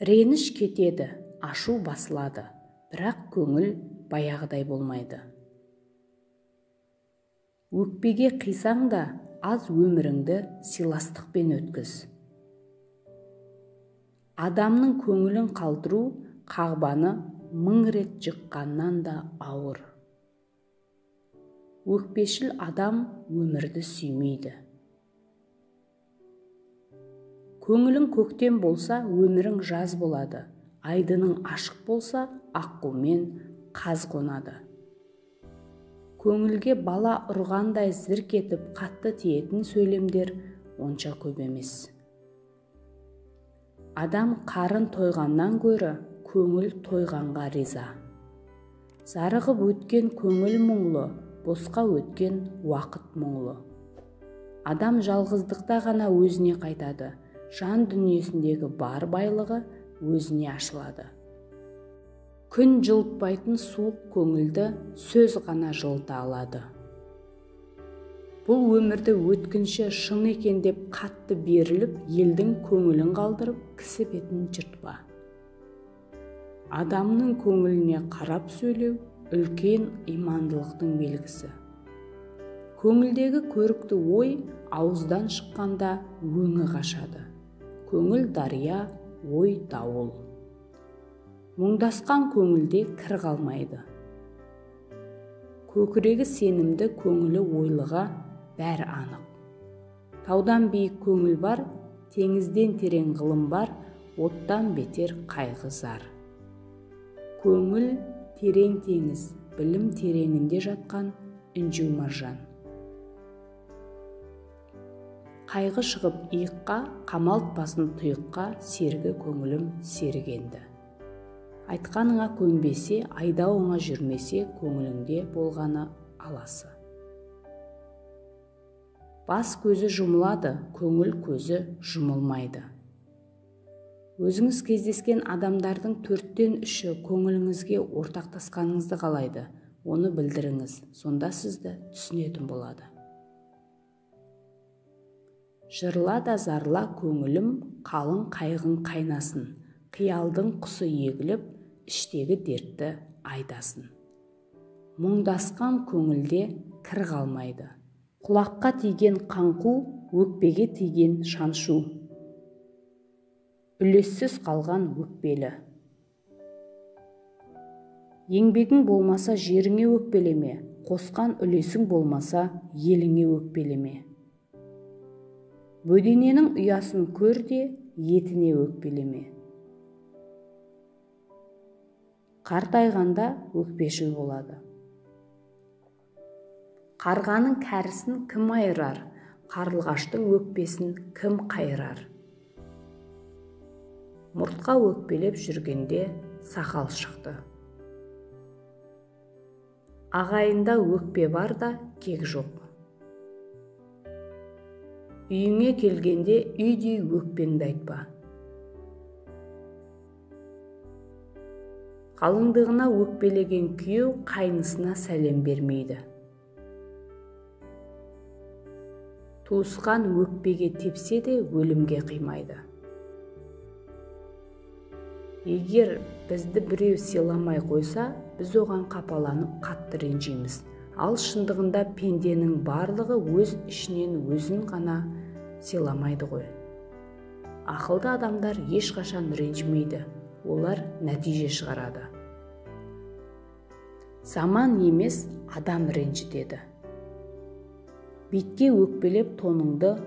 Реніш кетеді, ашу басылады, бірақ көңіл баяғыдай болмайды. Өкпеге қисаң да аз өміріңді сыйластықпен өткіз. Адамның көңілін қалдыру қағбаны 1000 рет жыққаннан да ауыр. Өкпешіл адам өмірді сүймейді. Көңілің көктем болса, өмірің жаз болады. Айдының ашық болса, аққумен қаз қонады. Көңілге бала ұрғандай зірк етіп қатты тиетін сөйлемдер онша көп емес. Адам қарын тойғаннан гөрі көңіл тойғанға риза. Зарығып өткен көңіл мұңлы, босқа өткен уақыт мұңлы. Адам жалғыздықта ғана өзіне қайтады. Жан дүниесіндегі бар байлығы өзіне ашылады. Күн жылытпайтын суық көңілді сөз ғана жылыта алады. Бұл өмірді өткінші шын екен деп қатты беріліп, елдің көңілін қалдырып, кісі бетін жыртпа. Адамның көңіліне қарап сөйлеу үлкен имандылықтың белгісі. Көңілдегі көрікті ой ауыздан шыққанда өңі қашады. Көңіл дария, ой дауыл. Мұңдасқан көңілде кір қалмайды. Көкірегі сенімді, көңілі ойлыға бәрі анық. Таудан биік көңіл бар, теңізден терең ғылым бар, оттан бетер қайғы зар. Көңіл терең теңіз, білім тереңінде жатқан інжу маржан. Қайғы шығып иыққа, қамалтпасын тұйыққа, сергі көңілім серік енді. Айтқаныңа көнбесе, айдауыңа жүрмесе, көңіліңде болғаны аласы. Бас көзі жұмылады, көңіл көзі жұмылмайды. Өзіңіз кездескен адамдардың 3/4 көңіліңізге ортақтасқаныңызды қалайды, оны білдіріңіз, сонда сізді түсінетін болады. Жырла да зарла көңілім, қалың қайғың қайнасын, қиялдың құсы егіліп, іштегі дертті айдасын. Мұңдасқан көңілде кір қалмайды. Құлаққа тиген қаңқу, өкпеге тиген шаншу. Үлессіз қалған өкпелі. Еңбегің болмаса жеріңе өкпелеме, қосқан үлесің болмаса еліңе өкпелеме. Бөдененің ұясын көр де, етіне өкпелеме. Қартайғанда өкпешіл болады. Қарғаның кәрісін кім айырар, қарлығаштың өкпесін кім қайырар? Мұртқа өкпелеп жүргенде сақал шықты. Ағайында өкпе бар да кек жоқ. Үйіңе келгенде үйдей өкпеңді айтпа. Қалыңдығына өкпелеген күйеу қайнысына сәлем бермейді. Туысқан өкпеге тепсе де өлімге қимайды. Егер бізді біреу сыйламай қойса, біз оған қапаланып қатты ренжиміз. Ал шындығында пенденің барлығы өз ішінен өзін ғана сыйламайды ғой. Ақылды адамдар ешқашан ренжімейді, олар нәтиже шығарады. Заман емес, адам ренжітеді. Битке өкпелеп тоныңды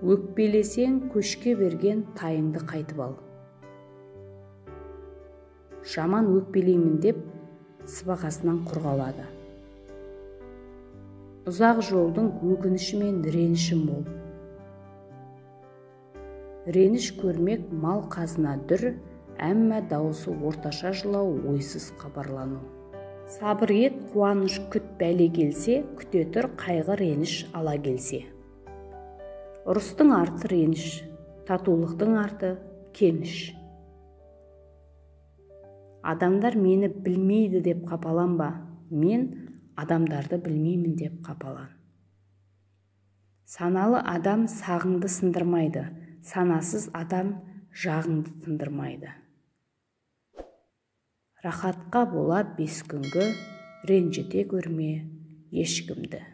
өкпелесең, көшке берген тайыңды қайтып ал. Жаман өкпелеймін деп сыбағасынан құр қалады. Ұзақ жолдың өкініші мен реніші мол. Реніш көрмек мал қазына дүр, әмма дауысы орташа жылау, ойсыз қабарлану. Сабыр ет, қуаныш күт, бәле келсе, күте тұр, қайғы реніш ала келсе. Ұрыстың арты реніш, татулықтың арты кеніш. Адамдар мені білмейді деп қапаланба, мен адамдарды білмеймін деп қапалан. Саналы адам сағыңды сындырмайды, Санасыз адам жағыңды тындырмайды. Рахатқа бола 5 күнгі, ренжіте көрме ешкімді.